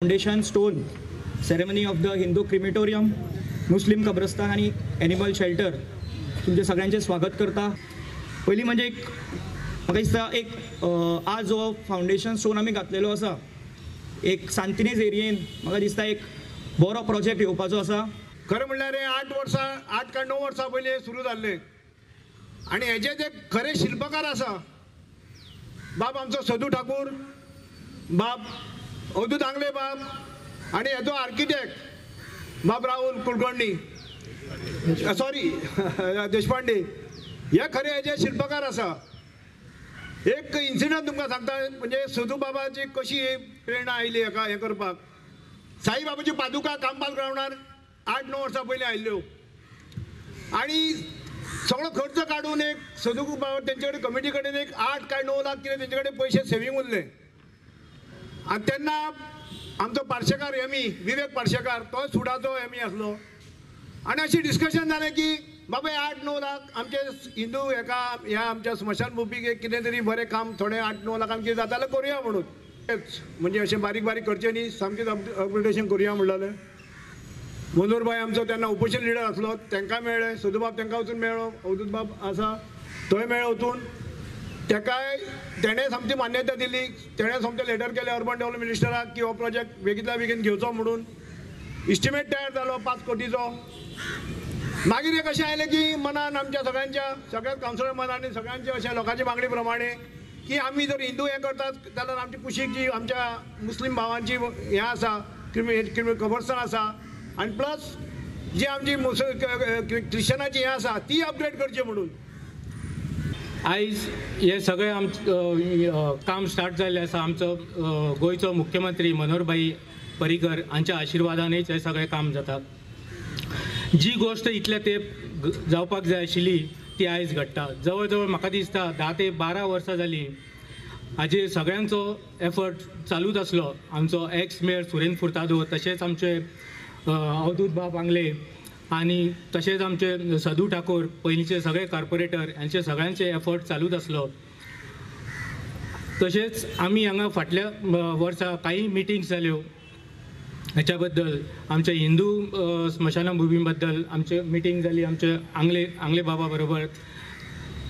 Foundation stone ceremony of the Hindu crematorium, Muslim कब्रस्तान आनी animal shelter तुमचे सगळ्यांचे स्वागत करता. पयलीं म्हणजे एक म्हाका दिसता एक आज जो फावंडेशन स्टोन आमी घातलेलो आसा एक सांतिनेज एरियेन म्हाका दिसता एक बरो प्रोजेक्ट येवपाचो आसा. खरें म्हणल्यार हे 8 वर्सां 8 काय 9 वर्सां पयलीं सुरू जाल्लें आनी हेजे जे खरे शिल्पकार आसा बाब आमचो सदू ठाकूर, बाब अवधूत आंगले बाब आनी हेजो आर्किटेक्ट बाब राहुल कुलकर्णी सॉरी देशपांडे, हे खरे हेजे शिल्पकार आसा. एक इन्सिडंट तुमकां सांगता, म्हणजे सदू बाबाची कशी प्रेरणा आयली हेका हें करपाक. साईबाबाची पादुका कांपाल ग्रावंडार 8-9 वर्सां पयलीं आयिल्ल्यो आनी सगळो खर्च काडून एक सदू बाबा तेंचे कडेन कमिटी कडेन एक 8 काय 9 लाख कितें तेंचे कडेन पयशे सेवींग उरले. आनी तेन्ना आमचो पार्शेकार एमई विवेक पार्शेकार तो सुडाचो एमई आसलो आनी अशी डिस्कशन जालें की बाबा 8-9 लाख आमचे हिंदू हेका ह्या आमच्या स्मशानभुमीक कितें तरी बरें काम थोडें 8-9 लाखांक कितें जाता जाल्यार करुया म्हणून, म्हणजे अशें बारीक बारीक करचें न्ही, सामकें अपग्रेडेशन करुया म्हणलें. मनोहर भाई आमचो तेन्ना ओपोजिशन लिडर आसलो, तांकां मेळ्ळें, सदूबाब तांकां वचून मेळ्ळो, अवधूत बाब आसा तोय मेळ्ळो वचून, ताकाय तेणें सामकी मान्यता दिली. तेणें सामकें लेटर केलें अर्बन डेव्हलपमेंट मिनिस्टराक की हो प्रोजेक्ट बेगींतल्या बेगीन घेवचो म्हणून. इस्टिमेट तयार जालो 5 कोटीचो. मागीर एक अशें आयलें की मनान आमच्या सगळ्यांच्या सगळ्याच कावन्सिलर मनान आनी सगळ्यांच्या अशा लोकांच्या मागणी प्रमाणे की आमी जर हिंदू हें करतात जाल्यार आमची कुशीक जी आमच्या मुस्लीम भावांची हें आसा क्रिमी कबरस्थान आसा आनी प्लस जी आमची क्रिश्चनाची हें आसा ती अपग्रेड करची म्हणून. आयज हे सगळें आमचें काम स्टार्ट जाल्लें आसा. आमचो गोंयचो मुख्यमंत्री मनोहरभाई पर्रीकर हांच्या आशिर्वादानूच हें सगळें काम जाता. जी गोश्ट इतल्या तेंप जावपाक जाय आशिल्ली ती आयज घडटा. जवळ जवळ म्हाका दिसता 10 ते 12 वर्सां जालीं हाजेर सगळ्यांचो एफर्ट चालूच आसलो. आमचो एक्स मेयर सुरेंद्र फुर्तादो, तशेंच आमचे अवधूत बाब आंगले आनी तशेंच आमचे सदू ठाकूर, पयलींचे सगळे कार्पोरेटर हांचे सगळ्यांचे एफर्ट चालूच आसलो. तशेंच आमी हांगा फाटल्या वर्सा कांय मिटिंग्स जाल्यो हाच्या बद्दल, आमच्या हिंदू स्मशानभुमी बद्दल आमचे मिटींग जाली आमचे आंगले आंगले बाबा बरोबर.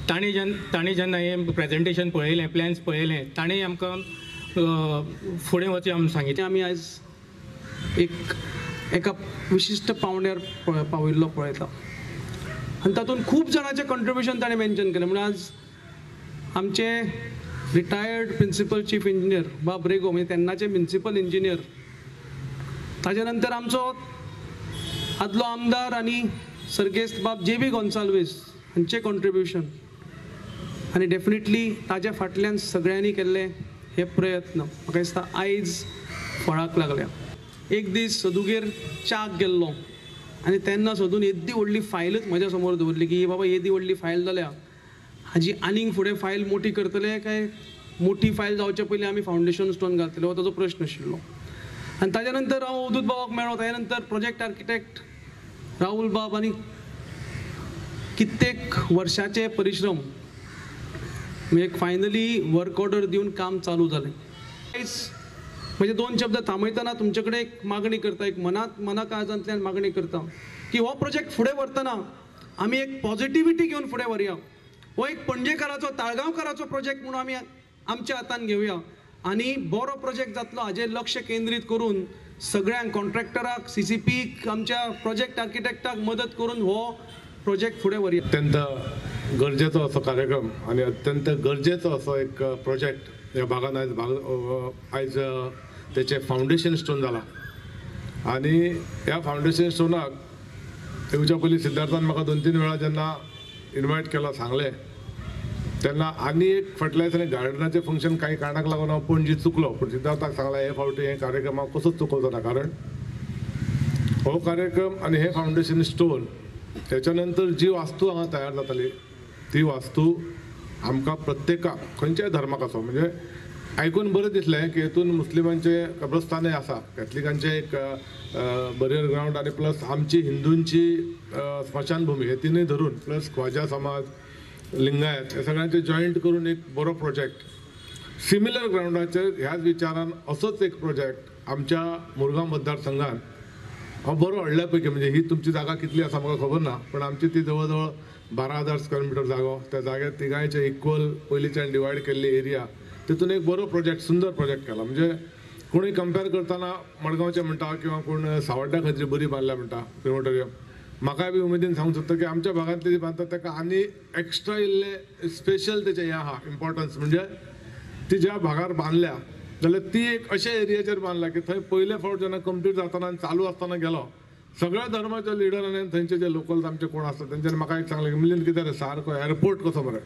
ताणें जेन्ना हें प्रेजेंटेशन पळयलें, प्लॅन्स पळयलें, ताणें आमकां फुडें वचूं आमी सांगितलें. आमी आयज एका विशिश्ट पावंड्यार पाविल्लो पळयता आनी तातूंत खूब जाणांचें कंट्रिब्युशन ताणें मेन्शन केलें. म्हणून आज आमचे रिटायर्ड प्रिंसिपल चीफ इंजिनियर बाब रेगो, म्हणजे तेन्नाचे म्युनिसिपल इंजिनियर, ताजे नंतर आमचो आदलो आमदार आनी सर्गेस्त बाब जे बी गोन्साल्वीस हांचें कॉन्ट्रिब्युशन आनी डेफिनेटली ताज्या फाटल्यान सगळ्यांनी केल्ले हे प्रयत्न म्हाका दिसता आयज फळाक लागल्या. एक दीस सदुगेर च्याक गेल्लो आनी तेन्ना सदून येद्दी व्हडली फायलच म्हज्या समोर दवरली की बाबा येदी व्हडली फायल जाल्या, हाजी आनीक फुडें फायल मोठी करतले काय मोठी फायल जावचे पयलीं आमी फावंडेशन स्टोन घालतले, हो ताजो प्रश्न आशिल्लो. आनी ताज्या नंतर हांव अवधूत बाबाक मेळ्ळो, ताज्या नंतर प्रोजेक्ट आर्किटेक्ट राहुल बाब आनी कित्येक वर्षाचे परिश्रम म्हणजे फायनली वर्क ऑर्डर दिवन काम चालू जालें. म्हणजे 2 शब्द थांबयतना तुमचे कडेन एक मागणी करता, एक मनात मना काळजांतल्यान मागणी करता की हो प्रोजेक्ट फुडें व्हरतना आमी एक पॉझिटिविटी घेवन फुडें व्हरया. हो एक पणजेकाराचो, ताळगांवकाराचो प्रोजेक्ट म्हणून आमी आमच्या हातान घेवया आनी बरो प्रोजेक्ट जातलो हाजेर लक्ष केंद्रीत करून सगळ्यांक, कॉन्ट्रॅक्टराक, सीसीपीक, आमच्या प्रोजेक्ट आर्किटेक्टाक मदत करून हो प्रोजेक्ट फुडें व्हरया. अत्यंत गरजेचो असो कार्यक्रम आनी अत्यंत गरजेचो असो एक प्रोजेक्ट ह्या भागान आयज आयज तेचें फावंडेशन स्टोन जाला. आनी ह्या फावंडेशन स्टोनाक येवच्या पयलीं सिद्धार्थान म्हाका 2-3 वेळा जेन्ना इनवायट केलो, सांगलें तेन्ना आनी एक फाटल्या दिसांनी गार्डनाचें फंक्शन कांय कारणाक लागून हांव पणजी चुकलो, पूण सिद्धार्थाक सांगलें हे फावटी हे कार्यक्रम हांव कसोच चुकोवचो ना, कारण हो कार्यक्रम आनी हें फावंडेशन स्टोन तेच्या नंतर जी वास्तू हांगा तयार जाताली ती वास्तू आमकां प्रत्येकाक खंयच्याय धर्माक आसो, म्हणजे आयकून बरें दिसलें की हेतून मुस्लिमांचें कब्रस्तानय आसा, कॅथलिकांचें एक बरियल ग्रावंड आनी प्लस आमची हिंदूंची स्मशानभुमी, हे तिनूय धरून प्लस ख्वाजा समाज, लिंगायत, हे सगळ्यांचे जॉयंट करून एक बरो प्रोजेक्ट सिमिलर ग्रावंडाचेर ह्याच विचारान असोच एक प्रोजेक्ट आमच्या मुरगांव मतदारसंघात हांव बरो व्हडल्या पैकी, म्हणजे ही तुमची जागा कितली आसा म्हाका खबर ना, पण आमची ती जवळ जवळ 12,000 स्क्वेअर मिटर जागो, त्या जाग्यार तिगांयचे इक्वल पयलींच्यान डिवायड केल्ली एरिया, तितून एक बरो प्रोजेक्ट, सुंदर प्रोजेक्ट केला. म्हणजे कोणूय कंपेर करतना मडगांवचे म्हणटा किंवा कोण सावड्ड्या खंयतरी बरी बांदल्या म्हणटा क्रिमेटोरियम, म्हाकाय बी उमेदीन सांगूंक सोदता की आमच्या भागांतली जी बांदतात ताका आनी एक्स्ट्रा इल्लें स्पेशल तेचें हें आहा इम्पॉर्टन्स. म्हणजे ती ज्या भागार बांदल्या जाल्यार ती एक अशा एरियाचेर बांदल्या की थंय पयले फावट जेन्ना कंप्लीट जातना आनी चालू आसतना गेलो, सगळ्या धर्माच्या लिडरांनी आनी थंयचे जे लोकल्स आमचे कोण आसता तेंच्यांनी म्हाका एक सांगलें की मिलिंद कितें रे सारको एअरपोर्ट कसो मरे.